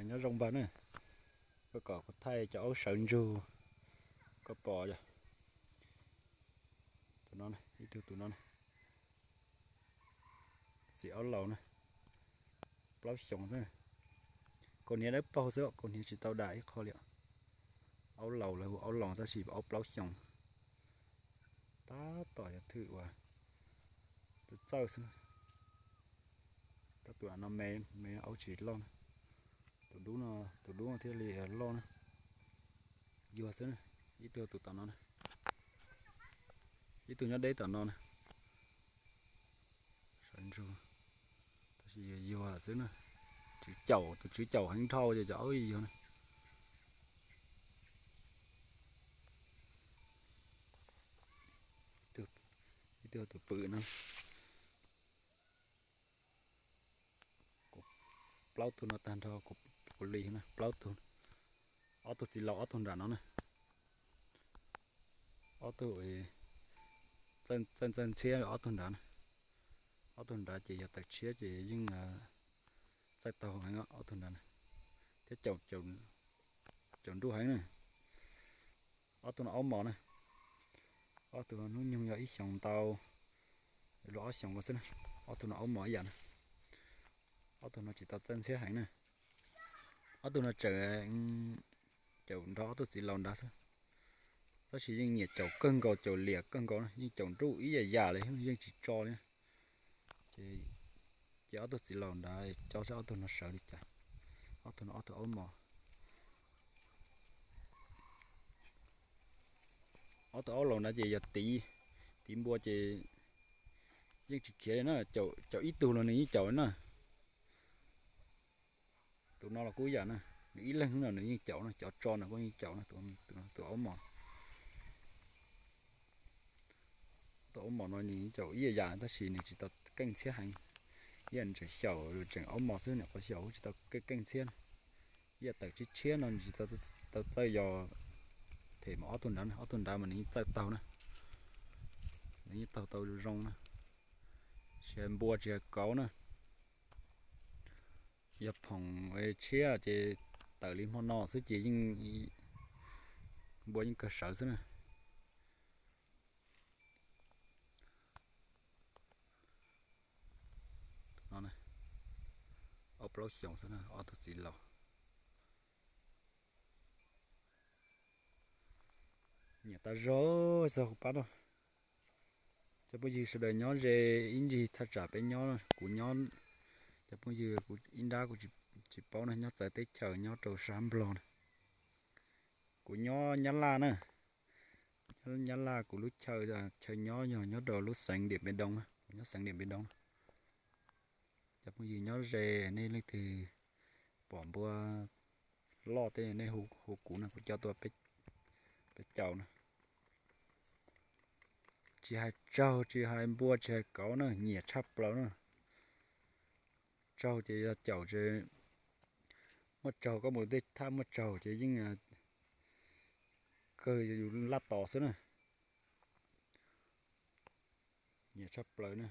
Nyob zoo npawg na, koj kom kuv thaij cov aub sawv ntsug, koj pom yog tus no, ib tug tus no, txiv aub laus na, plaub xyoos xwb. Kaus hniav dawb paug xwb, kaus hniav tsis tau dam ib qho li. Aub laus, lawv hu aub laus tab sis aub plaub xyoos. Tab tom yog thwm uas txawj txawj xwb. Tab tus no me, me aub tsis loj na. Tus dub no, tus dub thiaj li loj na. Yuag xwb na. Ib tug tus tom no na, ib tug nyob deb tom no na. Sawv ntsug, tab sis yuag yuag xwb na. Tswv caum, tus tswv caum heev dhau ces cov aub yuag na. Ib tug tus pwm no. Plaub tug no tag nrho, kuv li na, plaub tug. Ob tug txiv laus ob tug nram no na. Ob tug txawj txawj ntxhiab ob tug nrad na. Ob tug nrad ces yog tawm tshiab ces yeej txawj taug heev ob tug nrad na. Thiab caum nruj heev na. Ob tug no aub mos na. Ob tug hnub nyoog yog ib xyoos ntau, luag ob xyoos ko xwb na. Ob tug no aub mos ib yam na. Ob tug no tsis tau txawj ntxhiab heev na. Ob tug no tseem caum nrog ob tug txiv laus nrad xwb. Tab sis yeej nyiam caum kawg nkaus, caum liam kawg nkaus na, yeej caum nruj ib yam yam li, yeej tsis tso li. Ces cia ob tug txiv laus nrad coj saib ob tug no sawv li cas. Ob tug no ob tug aub mos. Ob tug aub laus nrad ces yog tiv, tiv npua ces yeej tsis khiav li na, caum ib tug los nws yeej caum li na. Tus no los kuj yam na, nws ib leeg no nws yeej caum na, cov tso nws kuj yeej caum na, tus aub mos. Tus aub mos no nws caum ib yam yam tab sis nws tsis tau keej ntxhiab heev. Ib yam tseem xyaum tseem aub mos xwb, nyuam qhuav xyaum tsis tau keej keej ntxhiab na. Ib yam tawm tshiab tshiab no nws tsis tau txawj yos them mus ob tug nrad na, ob tug nrad mas nws yeej txawj taug na. Nws yeej taug tau zoo na. Tsis hais npua tsis hais kauv na. Yog phoom tshiab ces tawm li hmo no xwb ces yeej, npua yeej kawg sawv xwb na. Ob plaub xyoos xwb na, ob tug txiv laus. Nyiam tas zog, txog kuv pab no. Cov phooj ywg sawv daws nyob ze ib ncig thaj tsam peb nyob, kuv nyob, cov phooj ywg kuv ib nrab kuv tsis paub no, nyob txawv teb chaws nyob rau sab Nplog na. Kuv nyob Nyab Laj na. Nyab Laj kuv lub chaw, chaw nyob yog nyob rau lub xeev Điện Biên Đông na, kuv nyob xeev Điện Biên Đông na. Cov phooj ywg nyob ze, nej leej twg pom npua loj tej nej hu kuv no, kuv coj tuaj peb caug na. Tsis hais tsaug tsis hais npua tsis hais kauv na, nyiam tshaj plaws na. Tsaug ces yog caum ces muaj tsaug, koj mus tej thaj muaj tsaug ces yeej kawg yus laj tos xwb na. Nyiam tshaj plaws na.